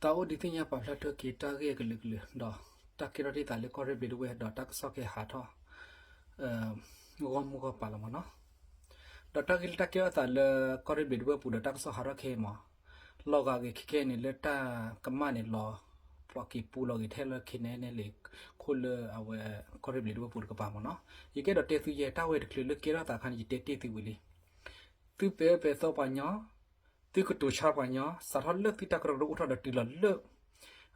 သးအိၣ်ဒုးသ့ၣ်ညါပာ်ဖျါထီၣ်က့ၤတၢ်ဂ့ၢ်အကလုာ်ကလုာ် ဒီးတၢ်ကဲထီၣ်တ့ၢ်သးလၢကီၢ်ရ့ၣ်ဘျံးဒဝဲၢ် ဒီးတၢ်ကစီၣ်ခဲဟးထီၣ် ဂီၢ်မုၢ်ဂီၢ်ပၤလီၤမ့ၢ်နီၤ. ဒီးတၢ်ဂ့ၢ်လၢတၢ်ကဲထီၣ်သးလၢကီၢ်ရ့ၣ်ဘျံးဒဝဲၢ်ပူၤဒီးတၢ်ကစီၣ်ဟးထီၣ်ခဲအံၤမ့ၢ် လီၤဂာ်ဂ့ၤခဲခဲအံၤန့ၣ် လၢတၢ်ကမၣ်န့ၣ်လီၤ ပှၤက့ၤပူလီၤဂ့ၤထဲလၢ ခဲအံၤန့ၣ်လံ ခိၣ်လၢအဝဲကီၢ်ရ့ၣ်ဘျံးဒဝဲၢ်ပူၤတကပၤမ့ၢ်နီၤ. ယကအဲၣ်ဒိးတဲသုယဲ တၢ်ဝဲတချုးလၢကဲထီၣ်သးအခါန့ၣ် ယတဲတ့ၢ်သုဝံၤလံ သုပဲာ်အၢပဲာ်သီပှၤညီ, သုကတိၤဆါပှၤညီ, စးထီၣ်လၢသုတၢ်ကရၢကရိအိၣ်ထီၣ်ဒီးတုၤလီၤလၢ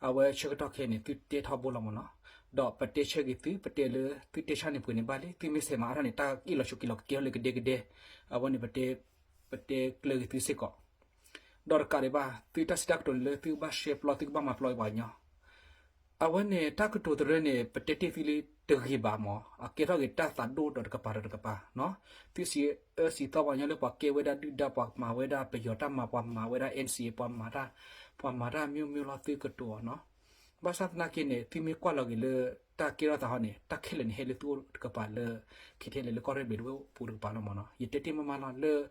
အဝဲဆၢကတီၢ်ခဲအံၤန့ၣ် သုတဲထီဘိလီၤမ့ၢ်နီၤ. ဒီးပတဲဆၢက့ၤသု ပတဲလၢသုတဲဆါန့ၣ်ပှဲၤန့ၣ်ဘၣ်လံ သုမ့ၢ်ဆဲးမၤအါထီၣ်န့ၣ် တၢ်အ့ၣ်လိာ်ဆိးက့လိာ်ကကဲထီၣ်လၢကဒဲကဒဲ, အဝဲန့ၣ် ပတဲကျၢၤက့ၤသုစ့ၢ်ကီး ဒီးတကးဒံးဘၣ် သုတၢ်စံးတၢ်ကတိၤန့ၣ်လၢသုကဘၣ်ရှဲပျီ သုကဘၣ်မၤပျီပှၤကညီ အဝဲန့ၣ် တၢ်ကတိၤတရၢန့ၣ် ပတဲတ့ၢ်သုလံတဂ့ၤဘၣ်မ့ၢ် အကဲထီၣ်က့ၤတၢ်သးဒိၣ်ဒီးတကပၤဒီးတကပၤနီၤ. သုစံးအၢစံးသီပှၤညီလၢပှၤကဲဝဲဒၣ်ဒုၣ်ဒါ ပှၤမၤဝဲဒၣ်ပယီၤတၢ်မၤ ပှၤမၤဝဲဒၣ် NCA ပှၤမၤတၢ် ပှၤမၤတၢ်မ့ၢ်မ့ၢ်လီၤ သုကတိၤအီၤနီၤ. ဘၣ်ဆၣ်သနာ်က့န့ၣ် သုမ့ၢ်ကွၢ်လီၤက့ၤလၢ တၢ်ကဲထီၣ်သးဟီန့ၣ် တၢ်ခဲလၢာ်န့ၣ်ဟဲလၢသုအိၣ်တကပၤလၢ KTLA လၢကီၢ်ရ့ၣ်ဘျံးဒဝဲၢ်ပူၤတကပၤလီၤမ့ၢ်နီၤ. ယတဲတ့ၢ်မ့ၢ်မ့ၢ်လီၤလၢ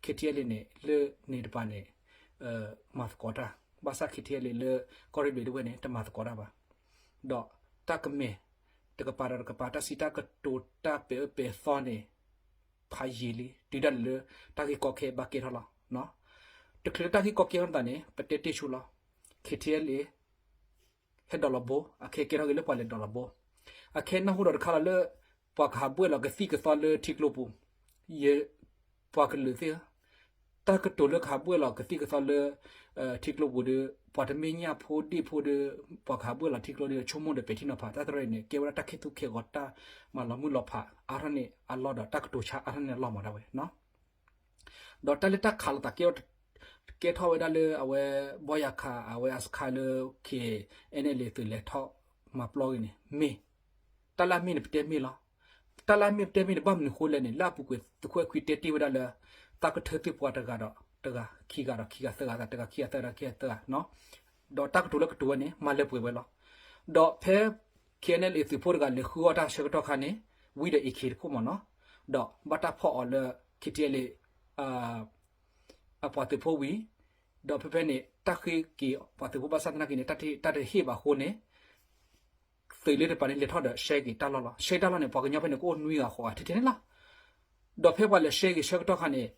KTLA န့ၣ် လၢန့ၣ်တပၤန့ၣ် မၤသကိးတၢ် ဘၣ်ဆၣ် KTLA လၢကီၢ်ရ့ၣ်ဘျံးဒဝဲၢ်န့ၣ် တမၤသကိးတၢ်ဘၣ်. ဒီးတၢ်ကမဲာ် တကပၤဒီးတကပၤ တၢ်စံးတၢ်ကတိၤတၢ်ပဲာ်အၢပဲာ်သီန့ၣ် ဖးယံာ်လံ တုၤဒၣ်လဲာ်လၢတၢ်ဂ့ၢ်ကီခဲအံၤဘၣ်ကဲထီၣ်လီၤ. တချုးလၢတၢ်ဂ့ၢ်ကီကဲထီၣ်သးန့ၣ် ပတဲတ့ၢ်ဆူလီၤ. KTLA ဟဲဒိးလီၤဘိ အခဲကဲထီၣ်က့ၤလၢပှၤလဲၤဒိးလီၤဘိ အခဲနၢ်ဟူဒီးတခါလီၤလၢ ပှၤကဟးဘှဲၣ်လီၤကသံၣ်ကသီလၢထံကျိပူၤ ယ ပှၤကလုာ်သ့ၣ်ဧၢ, တၢ်ကတိၤလၢကဟးဘှဲၣ်လီၤကသံၣ်ကသီလၢ ထံကျိပူၤဒီး ပှၤတမ့ၢ်ညၣ်ဖိဒ့ၣ်ဖိဒီး ပှၤကဟးဘှဲၣ်လီၤထံကျိဒီး ဆိကမိၣ်ဒီးပဲာ်ထံနီၤဖး တၢ်တရၢအံၤန့ၣ် ကဲဝဲဒၣ်တၢ်ခ့သူၣ်ခ့ဂီၤ တၢ်မၤလီၤမုၢ်လီၤဖးအါထီၣ်န့ၣ်အလီၢ်ဒီး တၢ်ကတိၤဆါအါထီၣ်န့ၣ်အလီၢ်မ့ၢ်ဒၣ်ဝဲ ဒီးတၢ်လၢတၢ်ခးလိာ်သးကဲ ကဲထီၣ်ဝဲဒၣ်လၢအဝဲ ဘီယၤခး အဝဲအစခါလၢ KNLA သုးလဲၤထီၣ်မၤပျီဂ့ၤန့ၣ် မ့ၢ် တၢ်လၢအမ့ၢ်န့ၣ် ပတဲမ့ၢ်လီၤ. တၢ်လၢအမ့ၢ်ပတဲမ့ၢ်န့ၣ် ဘၣ်မနုၤဃိလဲၣ်န့ၣ် လၢအပူၤကွံာ်သုးခိၣ်အဲၣ်ခွံတဲတ့ၢ်ဝဲဒၣ်လၢ သးကထၢသုးပှၤတဂၤဒီးတဂၤ ခံဂၤဒီးခံဂၤသၢဂၤ တဂၤခံဂၤသၢဂၤ ခံဂၤသၢဂၤ ဒီးတၢ်ကတိၤလၢကတိၤဝဲန့ၣ် မၤလၢပှဲၤဝဲလီၤ. ဒီးဖဲ KNLA သုးဖိတဂၤလဲၤဃုအီၣ်တၢ်ဆၢကတီၢ်ခါန့ၣ် ဝံဒီး AK တခိၣ်မ့ၢ်နီၤ, ဒီးဘၣ်တၢ်ဖီၣ်အီၤလၢ KTLA အပှၤသုးဖိဝံၤ, ဒီးဖဲဖဲန့ၣ် တၢ်ဃ့က့ၤပှၤသုးဖိဘၣ်ဆၣ်သနာ်က့န့ၣ် တၢ်တဟ့ၣ်ဘၣ်အဃိန့ၣ် သုးလၢတပၤန့ၣ် လဲၤထီၣ်ဒီးရှဲက့ၤတၢ်လီၢ်လီၤ. ရှဲတၢ်လီၢ်န့ၣ် ပှၤကညီဖဲန့ၣ် ကအိၣ်နွံဂၤဃိးဂၤထဲထဲန့ၣ်လီၤ. ဒီးဖဲပှၤလဲၤရှဲက့ၤဆၢကတီၢ်ခါန့ၣ်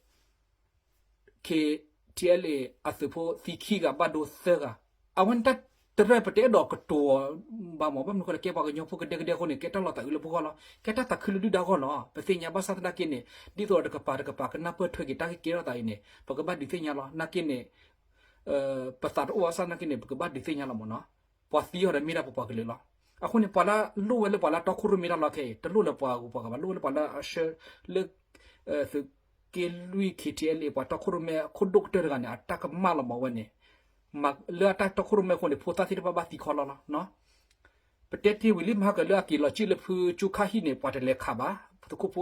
KTLA အသုးဖိသံခံဂၤဘၣ်ဒိသၢဂၤ, အဝဲန့ၣ်တၢ်တရၢပတအဲၣ်ဒိးကတိၤအီၤဘၣ်မး ဘၣ်မနုၤဃိလဲၣ် ကဲပှၤကညီဖိကဒဲကဒဲအဃိန့ၣ် ကဲတၢ်လီၤသးအုးလၢပဂီၢ်လီၤ. ကဲတၢ်သးခုလၢဒုၣ်ဒါဂီၢ်လီၤ. ပသ့ၣ်ညါဘၣ်ဆၣ်သနာ်က့န့ၣ် ဒ်သိးဒီးတကပၤတကပၤကနၢ်ပၢၢ်ထွဲက့ၤတၢ်ဂ့ၢ်ကဲထီၣ်သးအံၤန့ၣ် ပကဘၣ်ဒုးသ့ၣ်ညါလီၤ. နာ်က့န့ၣ် ပသးတအိၣ်ဘၣ်ဆၣ်သနာ်က့န့ၣ် ပကဘၣ်ဒုးသ့ၣ်ညါလီၤမ့ၢ်နီၤ. ပှၤသံအီၤဒီးမ့ၢ်ဒၣ်ပပှၤကလုာ်လီၤ. အဃိန့ၣ် ပှၤလၢလိၣ်ဝဲလၢပှၤလၢတီခိၣ်ရိၣ်မဲတၢ်လီၢ်ခဲအံၤ တလိၣ်လၢပှၤဂုၤပှၤဂၤဘၣ် လိၣ်ဝဲလၢပှၤလၢအဆၢလၢ သုးက့လွံၢ် KTLA ပှၤတီခိၣ်ရိၣ်မဲအခိၣ်ဒိၣ်ကတၢၢ်တဂၤန့ၣ် အတၢ်ကမၣ်လီၤမ့ၢ်ဝဲန့ၣ်, လၢအတၢ်တီခိၣ်ရိၣ်မဲအဃိန့ၣ် ဖိသၣ်သ့ၣ်တဖၣ်ဘၣ်သံခီလီၤလီၤ. ပတဲတ့ၢ်ဝံၤလံ မဟါကလၢအက့ၤလီၤစံၣ်လၢဖုကၠူခါဟံၣ်န့ၣ် ပှၤတလဲၤခးဘၣ် သုးခိၣ်ဖ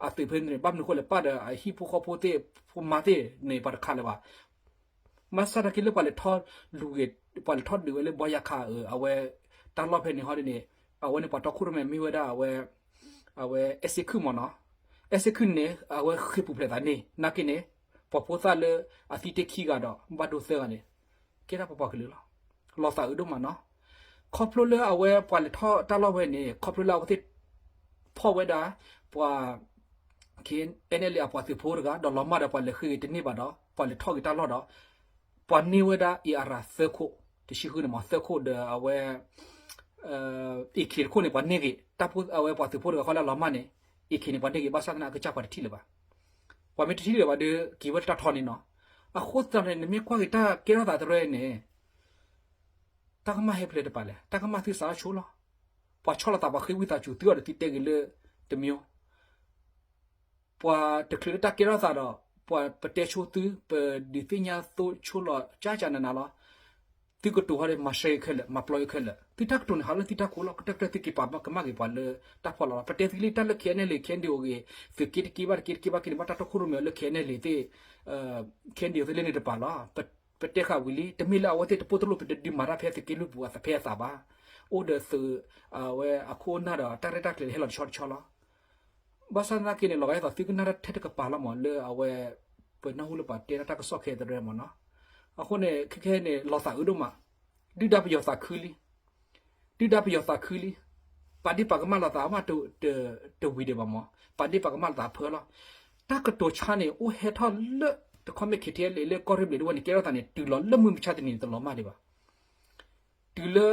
ိအသုးဖဲန့ၣ် ဘၣ်မနုၤဃိလဲၣ် ပၢ်ဒီးအဟံၣ်ဖိဃီဖိသ့ၣ် ဖိမါသ့ၣ်န့ၣ် ပှၤတခးလၢၤဘၣ်. ဘၣ်ဆၣ်သနာ်က့လၢပှၤလဲၤထီၣ်လူၤဂ့ၤ ပှၤလဲၤထီၣ်ဒုးဝဲလၢဘီယၤခးအၢ အဝဲ တၢ်လီၢ်ဖဲန့ၣ်ဟီဒ်န့ၣ် အဝဲန့ၣ်ပှၤတီခိၣ်ရိၣ်မဲမ့ၢ်ဝဲဒၣ်အဝဲ အဝဲအဲၣ်စ့ခုၣ်မ့ၢ်နီၤ. အဲၣ်စ့ခုၣ်န့ၣ် အဝဲဃ့ၢ်ပူၤဖျဲးသးန့ၣ် နာ်က့န့ၣ် ပှၤဖိသၣ်လၢအသံတ့ၢ်ခံဂၤဒီး ဘၣ်ဒိသၢဂၤန့ၣ် ကဲဒၣ်ပပှၤကလုာ်လီၤ. လီၤသးအုးဒိၣ်မးနီၤ. ခီဖျိလၢအဝဲပှၤလဲၤထီၣ်တၢ်လီၢ်ဝဲန့ၣ် ခီဖျိလၢအဝဲသ့ၣ် ဖီၣ်ဝဲဒၣ် ပှၤ KNLA အပှၤသုးဖိတဂၤ ဒီးလီၤမၢ်ဒီးပှၤလဲၤဃ့ၢ်ဂ့ၤတန့ၢ်ဘၣ်ဒီး ပှၤလဲၤထီၣ်က့ၤတၢ်လီၢ်ဒီး ပှၤန့ၢ်ဝဲဒၣ် AR သၢခိၣ် တဆံဃုန့ၣ်မး သၢခိၣ်ဒီးအဝဲ AK တခိၣ်န့ၣ် ပှၤန့ၢ်ဂ့ၤ တၢ်ဖိအဝဲပှၤသုးဖိတဂၤဃီလၢအလီၤမၢ်န့ၣ် AK န့ၣ် ပှၤန့ၢ်ဂ့ၤ ဘၣ်ဆၣ်သနာ်က့ ကစၢ်ပှၤတထံၣ်လၢၤဘၣ်. ပှၤမ့ၢ်တထံၣ်လၢၤဘၣ်ဒီး က့ၤဝဲတၢ်ထီန့ၣ်နီၤ. အဃိသတးန့ၣ် နမ့ၢ်ကွၢ်က့ၤတၢ်ကဲထီၣ်သးတရၢန့ၣ် တၢ်ကမၣ်ဟဲဖဲလဲၣ်တပၤလဲၣ်, တၢ်ကမၣ်သုစးထီၣ်ဆိလီၤ. ပှၤဆီၣ်လီၤသး ပှၤဃ့ဝံသးစူၤသုအီၤဒီးသုတဲဂ့ၤလၢ တမံၤ ပှၤတချုးလၢတၢ်ကဲထီၣ်သးဒီး ပှၤပတဲဆိသု ပဒုးသ့ၣ်ညါသိဆိလီၤ ကၢ်ကၢ်နးနးလီၤ. သုကတိၤဟီဒီး မၤရှဲခဲလၢာ် မၤပျီခဲလၢာ် သုတၢ်ကတိၤန့ၣ် ဟးလၢသုတၢ်ခိၣ်လီၤ. ကတၢၢ်ကတၢၢ်သုက့ၤပာ်ကမၣ်က့ၤပှၤလၢတၢ်ဖီလာ်လီၤ. ပတဲသုလံတၢ်လၢ KNLA KNDO ဂ့ၤ သုးက့တက့ဘၣ်တက့တက့ဘၣ်က့န့ၣ် ဘၣ်တၢ်တီခိၣ်ရိၣ်မဲအီၤလၢ KNLA သ့ၣ် KNDO သ့ၣ်လၢန့ၣ်တပၤလီၤ. ပတဲဃာ်ဝံၤလံ တမ့ၢ်လၢအဝဲသ့ၣ်တပိၢ်တလိၣ် ပတဒုးမၤတၢ်ဖဲသုးက့လွံၢ်ပူၤအသးဖဲအသးဘၣ်. အိၣ်ဒီးသုး အဝဲအခိၣ်အနၢ်ဒီး တၢ်ရဲၣ်တၢ်ကျဲၤဟဲလီၤတဆီတဆီလီၤ. ဘၣ်ဆၣ်သနာ်က့န့ၣ် လီၤဂာ်ဒ်သိးသုကနၣ်တၢ်ထဲတကပၤလီၤမး လၢအဝဲ ပနၢ်ဟူလၢပှၤတဲဒၣ်တၢ်ကစီၣ်ခဲအံၤတရၢမးနီၤ. အဃိန့ၣ် ခဲခဲအံၤန့ၣ် လီၤသးအုးဒိၣ်မး ဒုၣ်ဒါပယီၤသးခုလံ, ဒုၣ်ဒါပယီၤသးခုလံ, ပာ်ဒ့ၣ်ပာ်ကမၣ်လိာ်သးအမး တဝံၤဒံးဘၣ်မး, ပာ်ဒ့ၣ်ပာ်ကမၣ်လိာ်သးအဖၢလီၤ. တၢ်ကတိၤဆါန့ၣ် အိၣ်ဟဲထီၣ်လၢ တခီမ့ၢ် KTLA လၢကီၢ်ရ့ၣ်ဘျံးဒဝဲၢ်န့ၣ် ကဲထီၣ်သးန့ၣ် တုၤလီၤလၢမုၢ်မဆါတနံၤန့ၣ် တလီၤမၢ်ဒံးဘၣ်. တုၤလၢ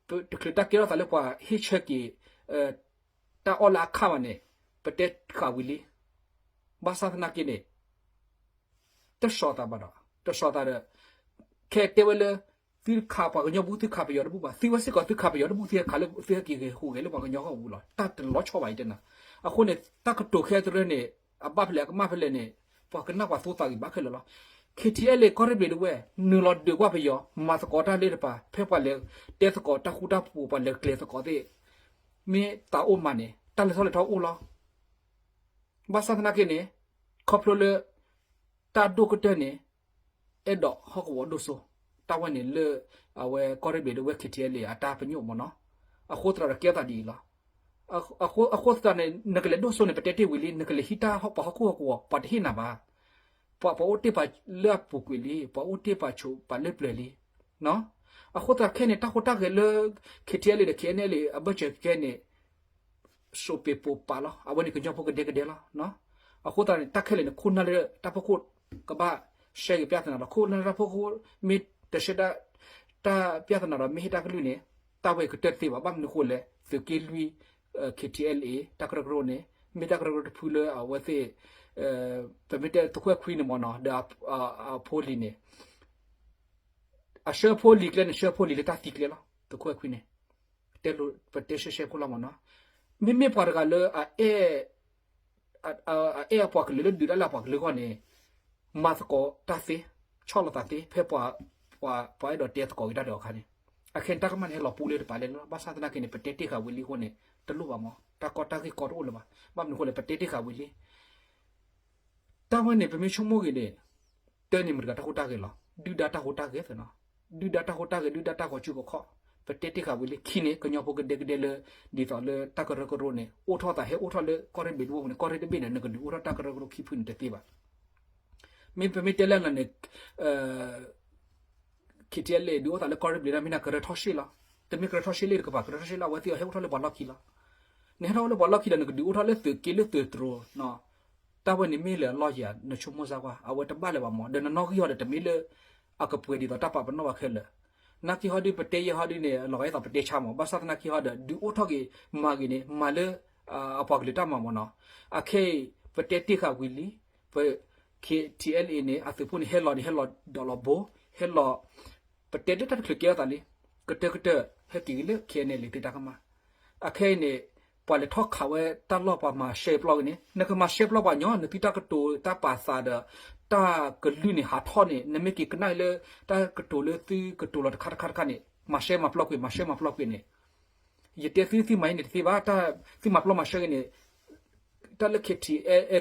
တချုးတၢ်ကဲထီၣ်သးလၢပှၤဟ့ၣ်ဆၢက့ၤ တၢ်အီၣ်လၢအခၣ်ဘၣ်န့ၣ် ပတဲဃာ်ဝံၤလံ. ဘၣ်ဆၣ်သနာ်က့န့ၣ် တစီၤသးဘၣ်ဒီး တစီၤသးဒီး ခဲတဲဝဲလၢ သုခးပှၤကညီဘူး သုခးပယီၤတဘူးဘၣ်, သုဝဲစ့ၢ်ကီးသုခးပယီၤတဘူး သုဟဲခးလၢ သုဟဲက့ၤဂဲၤဟူးဂဲၤလၢပှၤကညီဂီၢ်ပူၤလီၤ. တၢ်တလီၤဆီဘၣ်အံၤတဲနၤ. အဃိန့ၣ် တၢ်ကတိၤခဲတရၢန့ၣ် အဘၣ်ဖဲလဲၣ်အကမၣ်ဖဲလဲၣ်န့ၣ် ပှၤကနၣ်ပှၤသိသးဂ့ၤဘၣ်ခဲလၢာ်လီၤ. KTLA ကီၢ်ရ့ၣ်ဘျံးဒဝဲၢ် နုာ်လီၤဒုးကွၢ်ပယီၤ မၤသကိးတၢ်လၢတပၤ ဖဲပှၤလဲၤတဲသကိးတၢ်ဃူတၢ်ဖိး ပှၤလဲၤကျဲၤသကိးသ့ၣ် မ့ၢ်တၢ်အိၣ်မးန့ၣ် တၢ်လဲၤထီၣ်လဲၤထီအိၣ်လီၤ. ဘၣ်ဆၣ်သနာ်က့န့ၣ် ခီဖျိလၢ တၢ်ဒိၣ်ကတၢၢ်န့ၣ် အဲၣ်ဒိးဟီၣ်ကဝီၤဒိၣ်စိ တၢ်ဝဲန့ၣ်လၢ အဝဲကီၢ်ရ့ၣ်ဘျံးဒဝဲၢ် KTLA အတၢ်ပညိၣ်မ့ၢ်နီၤ. အဃိသတးဒီးကဲထီၣ်သးဒ်အံၤလီၤ. အဃိသတးန့ၣ် နကလဲၤဒိၣ်စိန့ၣ် ပတဲတ့ၢ်ဝံၤလံ နကလဲၤဟံးတၢ်ဟီၣ်ပှၤဟီၣ်ခိၣ်ဟီၣ်ကဝီၤ ပှၤတဟ့ၣ်နၤဘၣ်. ပှၤပှၤအိၣ်တ့ၢ်ပာ်လၢအပူၤကွံာ်လံ ပှၤအိၣ်တ့ၢ်ပာ်ဆိးပာ်လၢပျၢၤလံ. အဃိသတးခဲန့ၣ် တၢ်ဟူးတၢ်ဂဲၤလၢ KTLA ဒီး KNLA အဘၢၣ်စၢၤခဲန့ၣ် စိးပ့ၤပိာ်ပာ်လီၤ. အဝဲန့ၣ်ကညီဖိကဒဲကဒဲလီၤ. အဃိသတးန့ၣ် တၢ်ခဲလၢာ်န့ၣ် ခိၣ်နၢ်လၢတၢ်ဖီခိၣ်ကဘၣ်ရှဲဂ့ၤပြဿနာလီၤ. ခိၣ်နၢ်လၢတၢ်ဖီခိၣ် မ့ၢ်တရှဲ တၢ်ပြဿနာဒီး မ့ၢ်ဟ့ၣ်တၢ်ကလုၢ်န့ၣ် တၢ်ဝဲကတၢၢ်တသ့ဘၣ်. ဘၣ်မနုၤဃိလဲၣ် သုးက့လွံၢ် KTLA တၢ်ကရၢကရိန့ၣ် မ့ၢ်တၢ်ကရၢကရိတဖုလၢအဝဲသ့ၣ် ပမ့ၢ်တဲသုးခိၣ်အဲၣ်ခွံန့ၣ်မ့ၢ်နီၤ ဒီးအဖိလံၤန့ၣ် အဆှၢဖိလံၤကျဲန့ၣ် ဆှၢဖိလံၤလၢတၢ်သံကျဲလီၤ. သုးခိၣ်အဲၣ်ခွံန့ၣ် ပတဲဆှဲဆှဲဖိလီၤမ့ၢ်နီၤ. မ့မ့ၢ်ပှၤတဂၤလၢ အအဲၣ်အပှၤကလုာ်လၢဒုးတၢ်လၢအပှၤကလုာ်အဂီၢ်န့ၣ် မၤသကိးတၢ်သ့, ဆီၣ်လီၤသးသ့ ဖဲပှၤ ပှၤအဲၣ်ဒိးတဲသကိးက့ၤတၢ်ဒီးအခါန့ၣ် အခဲန့ၣ် တၢ်ကမၣ်န့ၣ် ဟဲလီၤပူလၢတပၤလဲၣ်လီၤ. ဘၣ်ဆၣ်သနာ်က့န့ၣ် ပတဲတ့ၢ်ဃာ်ဝံၤလံအဃိန့ၣ် တလိၣ်ဘၣ်မ့ၢ် တၢ်ကီတၢ်ဂ့ၢ်ကီတအိၣ်လၢၤဘၣ်. ဘၣ်မနုၤအဃိလဲၣ် ပတဲတ့ၢ်ဃာ်ဝံၤလံ တၢ်ဝဲန့ၣ် ပမ့ၢ်ဆိကမိၣ်ဂ့ၤန့ၣ် တၢ်န့ၣ်မတၤတဂၤတၢ်ဟူးတၢ်ဂဲၤလီၤ. ဒုၣ်ဒါတၢ်ဟူးတၢ်ဂဲၤသ့နီၤ. ဒုၣ်ဒါတၢ်ဟူးတၢ်ဂဲၤ ဒုၣ်ဒါတၢ်ဂီၤစုကခီၣ် ပတဲတ့ၢ်ဃာ်ဝံၤလံ. ခံန့ၣ် ကညီဖိကဒဲကဒဲလၢ ဒ်သိးလၢတၢ်ကရၢကရိန့ၣ် အိၣ်ထီၣ်သးဟဲအိၣ်ထီၣ်လၢကီၢ်ရ့ၣ်ဘ့ၣ်တဘ့ၣ်န့ၣ် ကီၢ်ရ့ၣ်တဘ့ၣ်န့ၣ် နကဒုးအိၣ်ထီၣ်တၢ်ကရၢကရိခံဖုန့ၣ်တသ့ဘၣ်. မ့ၢ်ပမ့ၢ်တဲလၢနၤန့ၣ် KTLA ဒုးအိၣ်သးလၢကီၢ်ရ့ၣ်ဘ့ၣ်ဒၣ်မ့ၢ်နကရၢထီၣ်ရှ့ၣ်လီၤ. တမ့ၢ်ကရၢထီၣ်ရှ့ၣ်လၢတကပၤ ကရၢထီၣ်ရှ့ၣ်လၢအဝဲသ့ၣ်အီၤဟဲအိၣ်ထီၣ်လၢပှၤလီၢ်ခံလီၤ. နဟဲထီၣ်အိၣ်လၢပှၤလီၢ်ခံဒီး နကဒုးအိၣ်ထီၣ်လၢသုးက့လၢသုးတြိၤ တၢ်ဝဲန့ၣ်မ့ၢ်လၢအလီၢ်ယၤ နဆိကမိၣ်စၢ်ကွၢ် အဝဲတဘၣ်လၢၤဘၣ်မ့ၢ် ဒီးနနီၣ်ဂံၢ်ဟီဒီး တမ့ၢ်လၢ အကပှဲၤဒ်သိးတၢ်ပာ်ပနီၣ်ဘၣ်ခဲလၢာ်. နာ်က့ဟီဒုး ပတဲယဲဟီဒုးန့ၣ် လီၤဂာ်ဒ်သိးပတဲဆါမ့ၢ် ဘၣ်ဆၣ်သနာ်က့ဟီဒီး ဒုးအိၣ်ထီၣ်က့ၤမၤဂ့ၤန့ၣ် မၤလၢ အပှၤကလုာ်တၢ်မၤမ့ၢ်နီၤ. အခဲအံၤ ပတဲတ့ၢ်ဃာ်ဝံၤလံ ပ KTLA န့ၣ် အသုးဖိန့ၣ် ဟဲလီၤန့ၣ် ဟဲလီၤဒီးလီၤဘိ ဟဲလီၤ ပတဲလၢတၢ်တချုးကဲထီၣ်သးလံ ကတၢၢ်ကတၢၢ် ဟဲက့ၤက့ၤလၢ KNLA သ့ၣ်တၢ်ကမၣ်. အခဲအံၤန့ၣ် ပှၤလဲၤထီၣ်ခးဝဲတၢ်လီၢ် ပှၤမၤရှဲပျီက့ၤန့ၣ် နကမၤရှဲပျီပှၤညီ နသုတၢ်ကတိၤတၢ်ပာ်သးဒီး တၢ်ကလုၢ်န့ၣ် ဟးထီၣ်န့ၣ် နမ့ၢ်က့ၤကနၣ်လၢ တၢ်ကတိၤလၢသုကတိၤလီၤတခါတခါတခါန့ၣ် မၤရှဲမၤပျီကွံာ် မၤရှဲမၤပျီကွံာ်န့ၣ် ယတဲသုသုမၤအံၤန့ၣ်တသ့ဘၣ် တၢ်သုမၤပျီမၤရှဲက့ၤန့ၣ် တၢ်လၢ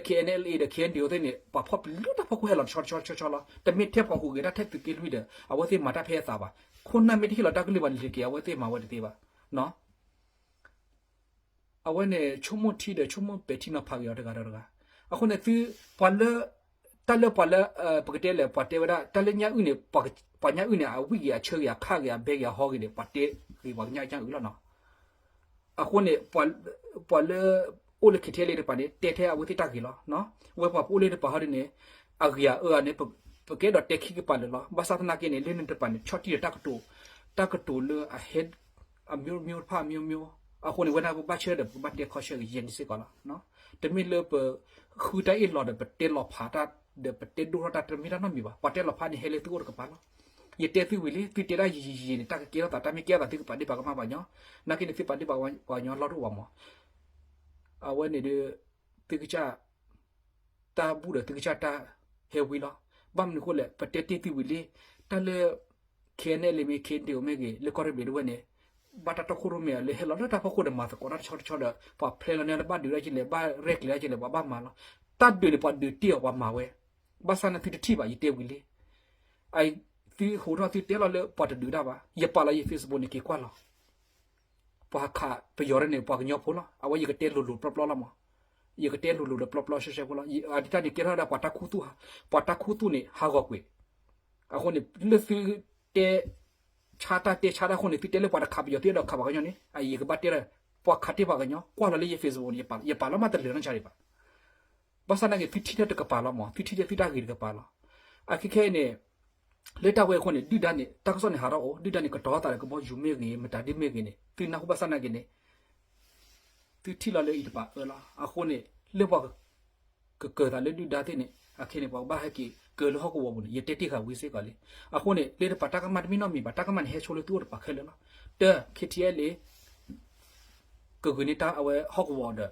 KNLA ဒီး KNDO သ့ၣ်န့ၣ် ပှၤဖီၣ်ပလၢတၢ်ဖီခိၣ်ဟဲလီၤတဆီတဆီတဆီလီၤ. တမ့ၢ်ထဲပှၤဟူးဂဲၤတၢ်ထဲသုးက့လွံၢ်ဒီး အဝဲသ့ၣ်မၤတၢ်ဖဲအသးဘၣ်. ခိၣ်နၢ်မ့ၢ်တဟ့ၣ်လီၤတၢ်ကလုၢ်ဘၣ်န့ၣ် လၢက့ၤအဝဲသ့ၣ်မၤဝဲတသ့ဘၣ်. အဝဲန့ၣ် ဆိကမိၣ်ထံဒီးဆိကမိၣ်ပဲာ်ထံနီၤဖးက့ၤအီၤတဂၤဒီးတဂၤ. အဃိန့ၣ်သု ပှၤလၢ တၢ်လၢပှၤလၢ ပကတဲလဲၣ် ပှၤတဲဝဲဒၣ် တၢ်လၢညၣ်အုၣ်န့ၣ် ပှၤညၣ်အုၣ်န့ၣ် အဝံၣ်က့ၤအဆၢက့ၤအခၣ်က့ၤအဘဲက့ၤအဟီက့ၤန့ၣ် ပှၤတဲဂ့ၤပှၤကညၣ်ညၣ်အုၣ်လီၤနီၤ. အဃိန့ၣ် ပှၤလၢ အိၣ်လၢ KTLA တပၤန့ၣ် တဲထဲအဝဲသ့ၣ်တၢ်ဂ့ၤလီၤ. ဝဲပှၤပအိၣ်လၢတပၤဟီဒ်န့ၣ် အဂ့ၤအအၢအန့ၣ် ပကအဲၣ်ဒိးတဲခံကပၤလၢာ်လီၤ. ဘၣ်ဆၣ်သနာ်က့န့ၣ် လၢနတပၤန့ၣ် ဆီၣ်တံၢ်ဒီးတၢ်ကတိၤ တၢ်ကတိၤလၢအဟဲ အမျိုးမျိုးတဖၣ်အမျိုးမျိုး အဃိန့ၣ် ဝဲဒၣ်ပဘၣ်ဆၢဒီး ပဘၣ်တဲခီဆၢဂ့ၤယဲၢ်န့ၣ်စ့ၢ်ကီးလီၤ. တမ့ၢ်လၢပ ဃုတၢ်အ့ၣ်လိာ်ဒီး ပတဲလီၤဖးတၢ် ဒီးပတဲဒိၣ်ထီၣ်တၢ် တမ့ၢ်တၢ်နီတမံၤဘၣ်. ပှၤတဲလီၤဖးန့ၣ် ဟဲလၢသုအိၣ်တကပၤလီၤ. ယတဲသုဝံၤလံ သုတဲဒၣ်ယံာ်ယံာ်ယံာ်န့ၣ် တၢ်ကကဲထီၣ်သး တၢ်မ့ၢ်ကဲထီၣ်သး သုကပာ်ဒ့ၣ်ပာ်ကမၣ်ပှၤညီ, နာ်က့န့ၣ် သုပာ်ဒ့ၣ်ပာ်ကမၣ်ပှၤညီလီၢ်တအိၣ်ဘၣ်မး. အဝဲန့ၣ်ဒီး သုကစၢ် တၢ်ဘူၣ်ဒီးသုကစၢ်တၢ်ဟဲဝံၤလီၤ. ဘၣ်မနုၤအဃိလဲၣ် ပတဲတ့ၢ်သုဝံၤလံ တၢ်လၢ KNLA မ့ၢ် KNDO မ့ၢ်ဂ့ၤ လၢကီၢ်ရ့ၣ်ဘျံးဒဝဲၢ်န့ၣ် ဘၣ်တၢ်တီခိၣ်ရိၣ်မဲာ်လၢဟဲလီၤလၢတၢ်ဖီခိၣ်ဒီးမၤသကိးတၢ်တဆီတဆီဒီး ပှၤဖျဲလီၤန့ၢ်လၢဘၣ်ဒုးဒၣ်ကလဲၣ် ဘၣ်ရဲၣ်ကျဲၤဒၣ်ကလဲၣ် ပှၤဘၣ်မၤလီၤ. တၢ်ဒုးန့ၣ် ပှၤဒုးတ့ၢ်အီၤ ပှၤမၤဝဲ, ဘၣ်ဆၣ်န့ၣ်သုတထံၣ်ဘၣ် ယတဲဝံၤလံ. သုဟးထီၣ်သုတဲလီၤလၢပှၤတဒုးတၢ်ဘၣ် ယပာ်လီၤယ Facebook န့ၣ် က့ၤကွၢ်လီၤ. ပှၤဟးခးပယီၤဒ်န့ၣ် ပှၤကညီဖိလီၤ. အဝဲယကတဲလိၤလိၤပျီပျီလီၤမး. ယကတဲလိၤလိၤဒီးပျီပျီရှဲရှဲဖိလီၤ. အတၢ်န့ၣ်ကဲထီၣ်ဒၣ်ပှၤတၢ်ခူသူၣ်, ပှၤတၢ်ခူသူၣ်န့ၣ် ဟးဂီၤကွံာ်. အဃိန့ၣ် လၢသုတဲ ဆါတၢ်တဲဆါတၢ်အဃိန့ၣ် သုတဲလၢပှၤတခးပယီၤသ့ဒီးခးပှၤကညီန့ၣ် အယကဘၣ်တဲဒီး ပှၤခးတ့ၢ်ပှၤကညီ ကွၢ်လီၤလၢယ Facebook န့ၣ် ယပာ်လီၤမးတလၢာ်နီတခါဒံးဘၣ်. ဘၣ်ဆၣ်သနာ်က့ သုထံၣ်လၢတကပၤလီၤမး သုထံၣ်လၢသုတၢ်ဂ့ၤတကပၤလီၤ. အခဲခဲအံၤန့ၣ် လၢတၢ်ဝဲအဃိန့ၣ် ဒုၣ်ဒါန့ၣ် တၢ်ကစီၣ်န့ၣ်ဟးထီၣ်အိၣ် ဒုၣ်ဒါန့ၣ် ကတီၤသးဒီးကဘီယူၤမ့ၢ်ဂ့ၤ မတၤဒ်မ့ၢ်ဂ့ၤန့ၣ် သုနၢ်ဟူဘၣ်ဆၣ်သနာ်က့န့ၣ် သုထံၣ်လီၤလၢအံၤတပာ်အၢလီၤ. အဃိန့ၣ် လၢပှၤ ကကၢၤသးလၢဒုၣ်ဒါသ့ၣ်န့ၣ် အခဲန့ၣ် ပှၤကဘၣ်ဟဲက့ၤကၢၤလၢဟီၣ်ကဝီၤပူၤန့ၣ် ယတဲတ့ၢ်ဃာ်ဝံၤစ့ၢ်ကီးလံ. အဃိန့ၣ် လၢတပာ်တၢ်ကမၣ်တမံၤနီတမံၤဘၣ် တၢ်ကမၣ်န့ၣ် ဟဲဆိလၢသုအိၣ်တပာ်ခဲလၢာ်လီၤ. တၢ် KTLA ကဂုာ်န့ၢ်တၢ်အဝဲဟီၣ်ကဝီၤဒီး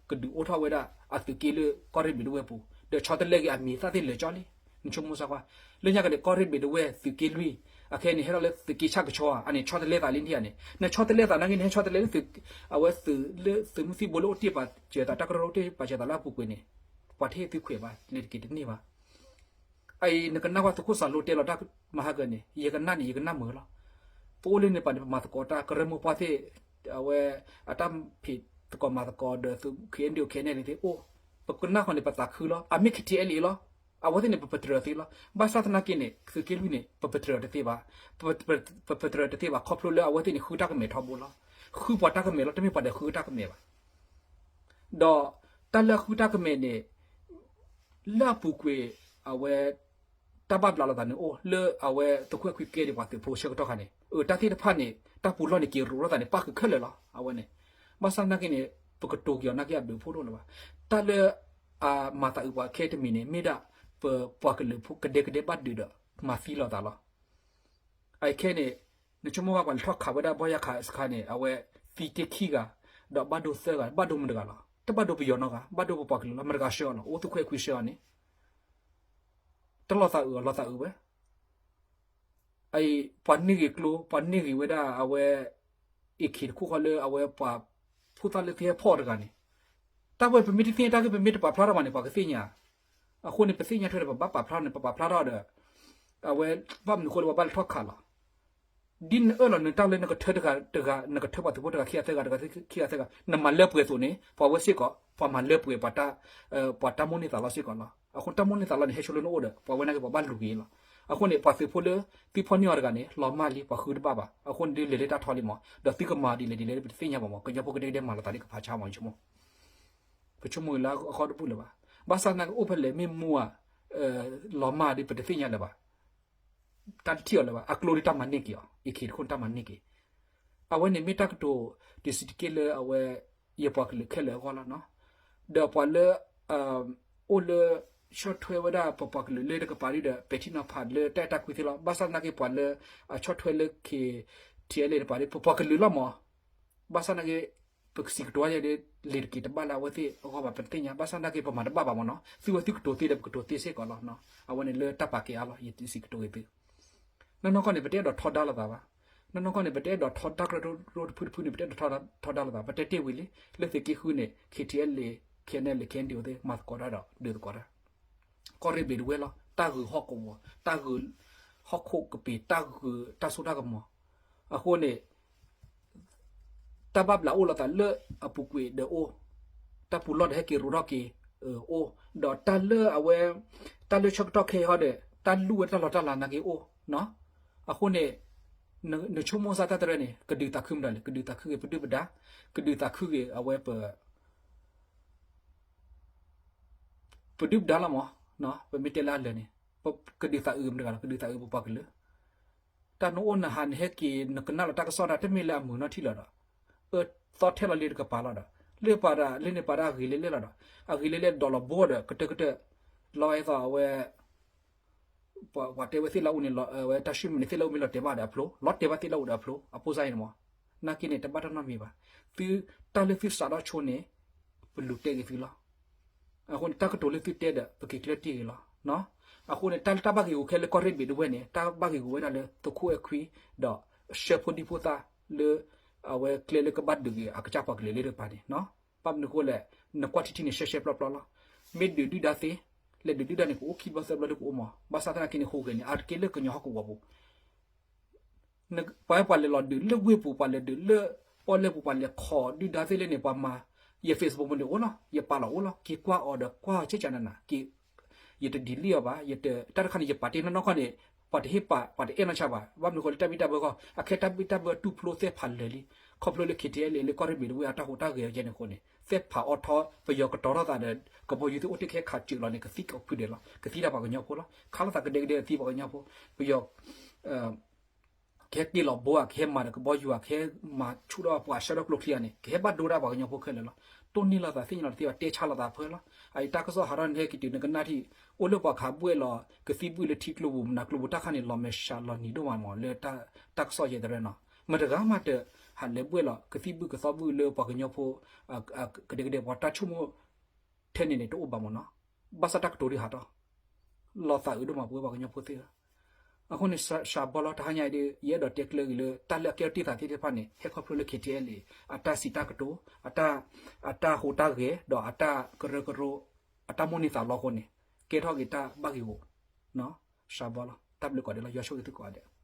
ကဒုးအိၣ်ထီၣ်ဝဲဒၣ်အသုးက့လွံၢ်ကီၢ်ရ့ၣ်ဘ့ၣ်ဒဝဲၢ်ပူၤ ဒီးဆီတလဲက့ၤအမံၤသၣ်သ့ၣ်လၢာ်ကၠီလံ. နဆိကမိၣ်ဆၢကွၢ် လၢညါကဒီး ကီၢ်ရ့ၣ်ဘ့ၣ်ဒဝဲၢ်သုးက့လွံၢ် အခဲန့ၣ် ဟဲထီၣ်လၢသုးက့ဆၣ်ကဆီဧါ အန့ၣ် ဆီတလဲသးလံထံၣ်ဧါန့ၣ် နဆီတလဲသးနာ်က့န့ၣ် ဟဲဆီတလဲလၢ အဝဲသုးလၢသုးမုၢ်သံၣ်ဘိလၢအိၣ်တ့ၢ်ပာ်စၢၤသး တၢ်ကရၢကရိအိၣ်တ့ၢ်ပာ်စၢၤသးလၢအပူၤကွံာ်န့ၣ် ပှၤတဟ့ၣ်သုခွဲးဘၣ် လဲၤတက့ၤတန့ၢ်ဘၣ်. အအံၤ နကနၣ်ဝဲသုးခိၣ်စၤလိတဲလီၤတၢ်မဟါကန့ၣ် ယကနၣ်န့ၣ် ယကနၣ်မုာ်လီၤ. ပအိၣ်လၢန့ၣ်ပှၤန့ၣ် ပမၤသကိးတၢ်ကရၢမိၢ်ပှၢ်သ့ၣ် အဝဲ အတၢ်ဖံးသကိးမၤသကိးဒီး KNDO KNLA သ့ၣ်အိၣ် ပကနၣ်ဃီန့ၣ် ပသးခုလီၤ. အမ့ၢ် KTLA လီၤ. အဝဲသ့ၣ်န့ၣ် ပပတြၢၤသ့လီၤ. ဘၣ်ဆၣ်သနာ်က့န့ၣ် သုးက့လွံၢ်န့ၣ် ပပတြၢၤတသ့ဘၣ်. ပပတြၢၤတသ့ဘၣ် ခီဖျိလၢအဝဲသ့ၣ်န့ၣ် ဃုတၢ်ကမဲာ်ထီဘိလီၤ. ဃုပှၤတၢ်ကမဲာ်လီၤ တမ့ၢ်ပှၤဒီးဃုတၢ်ကမဲာ်ဘၣ်. ဒီးတၢ်လၢအဃုတၢ်ကမဲာ်န့ၣ် လၢအပူၤကွံာ် အဝဲ တၢ်ဘၣ်ဘျးလိာ်သးန့ၣ်အိၣ် လၢအဝဲသုးခိၣ်အဲၣ်ခွံကဲဒံးပှၤသုးဖိဆၢကတီၢ်ခါန့ၣ် အတၢ်သ့ၣ်တဖၣ်န့ၣ် တၢ်ပူၤလီၢ်န့ၣ် က့ၤရူးထီၣ်သးန့ၣ် ပၣ်ဃုာ်ခဲလၢာ်လီၤ. အဝဲန့ၣ် ဘၣ်ဆၣ်သနာ်က့န့ၣ် ပကတိၤက့ၤအီၤနာ်က့အဘျုးအဖှိၣ်တအိၣ်လၢၤဘၣ်. တၢ်လၢ အမၤသးအုးပှၤခဲတမံၤန့ၣ် မ့ၢ်ဒၣ်ပပှၤကလုာ်ဖိကဒဲကဒဲဘၣ်ဒုးဒီး မၤသံလိာ်သးလီၤ. အခဲန့ၣ် နဆိကမိၣ်ဘၣ်ပှၤလဲၤထီၣ်ခးဝဲဒၣ်ဘီယါခးစခါန့ၣ် အဝဲသံတ့ၢ်ခံဂၤ ဒီးဘၣ်ဒိသၢဂၤ ဘၣ်ဒိမတဂၤလီၤ. တဘၣ်ဒိပယီၤနီတဂၤ ဘၣ်ဒိပပှၤကလုာ်လီၤ. မတဂၤဆှၢအီၤလီၤ. အိၣ်သုးခိၣ်အဲၣ်ခွံဆှၢအီၤန့ၣ် တလိာ်သးအုးအီၤ လိာ်သးအုးဝဲ အံၤ ပှၤန့ၢ်ဂ့ၤကျိ ပှၤန့ၢ်ဂ့ၤဝဲဒၣ်အဝဲ AK တခိၣ်ဃီလၢအဝဲပှၤဖိသၣ်လၢသုဟဲဖီၣ်တဂၤန့ၣ် တၢ်ဝဲပမ့ၢ်တသ့ၣ်ညါတၢ်ဂ့ၢ် ပမ့ၢ်တပာ်ဖျါထီၣ်ဘၣ်န့ၣ် ပှၤကသ့ၣ်ညါ. အဃိန့ၣ် ပသ့ၣ်ညါထွဲဒီး ပဘၣ်ပာ်ဖျါထီၣ်န့ၣ် ပပာ်ဖျါထီၣ်ဒီး အဝဲ ဘၣ်မနုၤအဃိလၢပှၤဘၣ်လဲၤထီၣ်ခးလီၤ. ဒ်နအၢၣ်လီၤနတၢ်လၢနကထၢတဂၤတဂၤ နကထၢပှၤသုးဖိတဂၤခံဂၤသၢဂၤ တဂၤခံဂၤသၢဂၤ နမၤလၢပှဲၤအသိးန့ၣ် ပှၤဝဲစ့ၢ်ကီး ပှၤမၤလၢပှဲၤ ပှၤတၢ်မိၣ်န့ၢ်သးလီစ့ၢ်ကီးလီၤ. အဃိတၢ်မိၣ်န့ၢ်သးလီန့ၣ် ဟဲဆိလၢနအိၣ်ဒီး ပှၤဝဲနာ်က့ ပှၤဘၣ်လူၤက့ၤလီၤ. အဃိန့ၣ် ပှၤသုးဖိလၢ သုဖီၣ်န့ၢ်အီၤတဂၤန့ၣ် လီၤမၢ်လံ ပှၤဃုတဘၣ်ဘၣ်. အဃိန့ၣ်ဒ်လဲၤလၢတၢ်ထီလံမး ဒီးသုကမၤဒ်လဲၣ်ဒ်လဲၣ် ပတသ့ၣ်ညါဘၣ်မး ကညီဖိကဒဲကဒဲမၤလိာ်သးလၢကဖးဆါမး ဆိကမိၣ် ပဆိကမိၣ်လၢအဃီတဘူၣ်လၢၤဘၣ်. ဘၣ်ဆၣ်သနာ်က့အိၣ်ဖဲလဲၣ် မ့ၢ်မူဧါ လီၤမၢ်ဒ်ပတသ့ၣ်ညါလၢၤဘၣ်. တၢ်တထံၣ်အီၤလၢၤဘၣ် အကျိဒ်တၢ်မၤန့ၢ်က့ၤအီၤ AK တခိၣ်န့ၣ်တၢ်မၤန့ၢ်က့ၤ အဝဲန့ၣ်မ့ၢ်တၢ်ကတိၤ တံၤစံးတက့ၢ်လၢအဝဲ ယပှၤကလုာ်ခဲလၢာ်အဂီၢ်လီၤနီၤ. ဒီးပှၤလၢ အိၣ်လၢ ဆီၣ်ထွဲဝဲဒၣ်ပပှၤကလုာ်လၢတကပၤဒ်ဒီး ပဲာ်ထံနီၤဖးလၢတၢ်အဲၣ်တၢ်ကွံသ့ၣ်လီၤ. ဘၣ်ဆၣ်သနာ်က့ပှၤလၢ အဆီၣ်ထွဲလၢ KTLA တပၤဒ် ပပှၤကလုာ်လီၤမး ဘၣ်ဆၣ်သနာ်က့ ပကစံးကတိၤဝဲဒ် လဲၤတက့ၤတဘၣ်လၢအဝဲသ့ၣ်အဂီၢ်ဘၣ် ပတသ့ၣ်ညါ ဘၣ်ဆၣ်သနာ်က့ပမၤတဘၣ်ဘၣ်မးနီၤ သုဝဲသုကတိၤသ့ဒီး ပကတိၤသ့စ့ၢ်ကီးလီၤ. အဝဲန့ၣ်လၢတၢ်ပာ်ကဲအါလီၤ ယစံးကတိၤဂ့ၤသု နီၢ်နီၢ်ကီၢ်န့ၣ် ပတအဲၣ်ဒိးထီဒါလိာ်သးဘၣ်. နီၢ်နီၢ်ကီၢ်န့ၣ် ပတအဲၣ်ဒိးထီဒါကရၢကရိတဖုတဖုန့ၣ် ပတအဲၣ်ဒိးထီဒါလိာ်သး ပတဲတ့ၢ်ဝံၤလံ လၢသုးက့ဃုန့ၣ် KTLA KNLA KNDO သ့ၣ် မၤသကိးတၢ်ဒီးဒုးသကိးတၢ် ကီၢ်ရ့ၣ်ဘ့ၣ်ဒဝဲၢ်လီၤ တၢ်ဂုၤဟီၣ်ကဝီၤ တၢ်ဂုၤ ဟီၣ်ခိၣ်ကပ့ၤ တၢ်ဂုၤတၢ်စိတၢ်ကမီၤ အဃိန့ၣ် တၢ်ဘၣ်ဘျးအိၣ်လိာ်သးလၢအပူၤကွံာ်ဒီးအိၣ်, တၢ်ပူၤလီၢ်ဒီးဟဲက့ၤရိထီၣ်က့ၤအိၣ်, ဒီးတၢ်လၢအဝဲ တၢ်လၢဆၢကတီၢ်ခဲအံၤဟီဒီး တၢ်လူၢ်ဝဲတၢ်လီၢ်တၢ်လၤနာ်က့အိၣ်, အဃိန့ၣ် နဆိကမိၣ်စၢ်တၢ်တရၢန့ၣ် ကဒုးသးခုမတၤလဲၣ်, ကဒုးသးခုက့ၤပဒုၣ်ပဒါ, ကဒုးသးခုက့ၤအဝဲပ ပဒုၣ်ပဒါလီၤမး, ပမ့ၢ်တဲလၢအလၢာ်န့ၣ် ကဒုးသးအုးမတၤတဂၤလီၤ, ကဒုးသးအုးပပှၤကလုာ် တၢ်နအိၣ်နဟးနဟဲက့ၤ နကနၣ်လီၤတၢ်ကစီၣ်ဒၣ် တမ့ၢ်လၢအမုာ်နီၢ်ထံၣ်လၢၤဒီး အၢသီထဲလီၤလၢတကပၤလီၤဒီး လၢပှၤဒၣ်လၢန့ၣ်ပှၤဒၣ်အဂ့ၤလဲၣ်လဲၣ်လီၤဒီး အဂ့ၤလဲၣ်လဲၣ်ဒီးလီၤဘိဒီး ကတၢၢ်ကတၢၢ် လီၤအဲၣ်သီးအဝဲ ပှၤတဲဝဲသ့ၣ်လၢအအိၣ်န့ၣ် ဝဲတၢ်ဆှံမုၢ်န့ၣ် သ့ၣ်လၢအအိၣ်မ့ၢ်လီၤတဲာ်ဘၣ်ဒီးအဖျိ လီၤတဲာ်ဘၣ်သ့ၣ်လၢအအိၣ်ဒီးအဖျိ အပိၢ်စါအံၤန့ၣ်မး, နာ်က့န့ၣ် တဘၣ်တၢ်နီတမံၤဘၣ်. သု တၢ်လၢသုစးထီၣ်ဆိန့ၣ် ပလူၤတဲဂ့ၤသုလီၤ. အဃိန့ၣ် တၢ်ကတိၤလၢသုတဲဒီး ပက့ၤကျၢၢ်တံၢ်ဂ့ၤလီၤ. အဃိန့ၣ် တၢ်လၢတၢ်ဘၣ်ဂ့ၢ်ဂူၤခဲလၢကီၢ်ရ့ၣ်ဘ့ၣ်ဒဝဲၢ်န့ၣ် တၢ်ဘၣ်ဂ့ၢ်ဂူၤဝဲဒၣ်လၢသုးခိၣ်အဲၣ်ခွံ ဒီး ရှဲဖိဒံဖိသၣ်လၢ အဝဲကျဲလၢကဘၣ်ဒုးက့ၤအကစၢ်ပှၤကလုာ်လၢတကပၤန့ၣ် ဘၣ်မနုၤအဃိလဲၣ်, နကွၢ်ထံထံန့ၣ် ရှဲရှဲပျီပျီလီၤ. မ့ၢ်ဒုးဒုၣ်ဒါသ့, လဲၤဒုးဒုၣ်ဒါန့ၣ် ကအိၣ်ခံဘျီသၢဘျီလၢကအိၣ်မး, ဘၣ်ဆၣ်သနာ်က့န့ၣ် ဟူးဂဲၤန့ၣ် အါတက့ၢ်လၢကညီဟီၣ်ကဝီၤပူၤ ပှၤ ပှၤလဲၤလီၤဒုးလၢဝ့ၢ်ပူၤ ပှၤလဲၤဒုးလၢပီၣ်လဲၣ်ပူၤ ပှၤလဲၤခိးဒုၣ်ဒါသ့ၣ်လၢန့ၣ် ပှၤမၤ ယ Facebook ပူၤန့ၣ်အိၣ်လီၤ, ယပာ်လီၤအိၣ်လီၤ, က့ၤကွၢ်အီၤဒီးကွၢ်ဆ့ၣ်ကနနၤ, ယတ delete အီၤဘၣ်, တၢ်တခါန့ၣ် ယပာ်တ့ၢ်နီၢ်နီၢ်ခီန့ၣ် ပှၤတဟ့ၣ်ပာ် ပှၤတအဲၣ်နီၢ်ဆါဘၣ်. ဘၣ်မနုၤအဃိလၢတၢ်ဘံၣ်တၢ်ဘၢအဂီၢ် အခဲတၢ်ဘံၣ်တၢ်ဘၢတူၢ်ဖျိသ့ၣ်ဖးလၢာ်လံ. ခီဖျိလၢ K T L A လၢကီၢ်ရ့ၣ်ဘ့ၣ်တဝ့ၢ်အတၢ်ဟူးတၢ်ဂဲၤအယဲန့ၣ်အဃိန့ၣ် သ့ၣ်ဖးအိးထီၣ် ပယီၤကတီၤထီၣ်သးဒီး ကဘီယူၤသ့ၣ်အိၣ်တ့ၢ်ကဟဲခးစၢၤလီၤန့ၣ် ကသံကဖုဒဲးလီၤ. ကသံတၢ်ပှၤကညီဖိလီၤ. ခးလိာ်သးကဒဲကဒဲကသံပှၤကညီဖိ. ပယီၤ ကဟဲတ့ၢ်လီၤဘိဧါ, ကဟဲမၤဒီးကဘီယူၤဧါ, ကဟဲမၤဆူၣ်ထီၣ်ပှၤဆှၢထီၣ်ကျိချံဧါန့ၣ် ကဟဲဘၣ်ဒိတၢ်ပှၤကညီဖိခဲလၢာ်လီၤ. တိၢ်နီၣ်လိာ်သးသ့ၣ်ညါလီၤတသ့ဘၣ်, တဲဆါလိာ်သးဖၢလီၤ. အအံၤတၢ်ကစီၣ်ဟးထီၣ်န့ၣ် ဟဲက့ၤတုၤနကနၣ်ထံၣ် အိၣ်လၢပှၤခးဘှဲၣ်လီၤ ကသံၣ်ဘုၣ်လၢထံကျိပူၤ မနၤကျိပူၤတၢ်ခါန့ၣ် လီၤမဲာ်ဆှးလီၤနံၤဒိၣ်မးမးလၢတၢ်ကစီၣ်ယဲၢ်တရၢနီၤ. မတၤတဂၤမးတဟးလဲၤဘှဲၣ်လီၤ ကသံၣ်ဘုၣ်ကသံၣ်ဘုၣ်လၢပှၤကညီဖိ ကဒဲကဒဲ ပှၤတၢ်ဆိကမိၣ် ထဲန့ၣ်န့ၣ် တအိၣ်ဘၣ်မ့ၢ်နီၤ. ဘၣ်ဆၣ်တၢ်ကတိၤဒုးဟးထီၣ် လီၤသးအုးဒိၣ်မး ပဝဲပှၤကညီဖိသ့ၣ်ဧၢ. အဃိန့ၣ် စှၤဘီလီၤ တဟါညါအံၤဒီး ယအဲၣ်ဒိးတဲကျၢၤက့ၤလၢ တၢ်လၢအကဲထီၣ်တ့ၢ်သးသ့ၣ်တဖၣ်န့ၣ် ဟဲခီဖျိလၢ K T L A အတၢ်စံးတၢ်ကတိၤ အတၢ်ဟူးတၢ်ဂဲၤ ဒီးအတၢ်ကရၢကရိ အတၢ်မိၣ်န့ၢ်သးလီအဃိန့ၣ် ကဲထီၣ်က့ၤတၢ်ဘၣ်ဂ့ၢ်ဂီၢ် စှၤဘီလီၤ. တၢ်ဘျုးကိးဂၤဒဲးလီၤ. ယွၤဆိၣ်ဂ့ၤသုကိးဂၤဒဲး.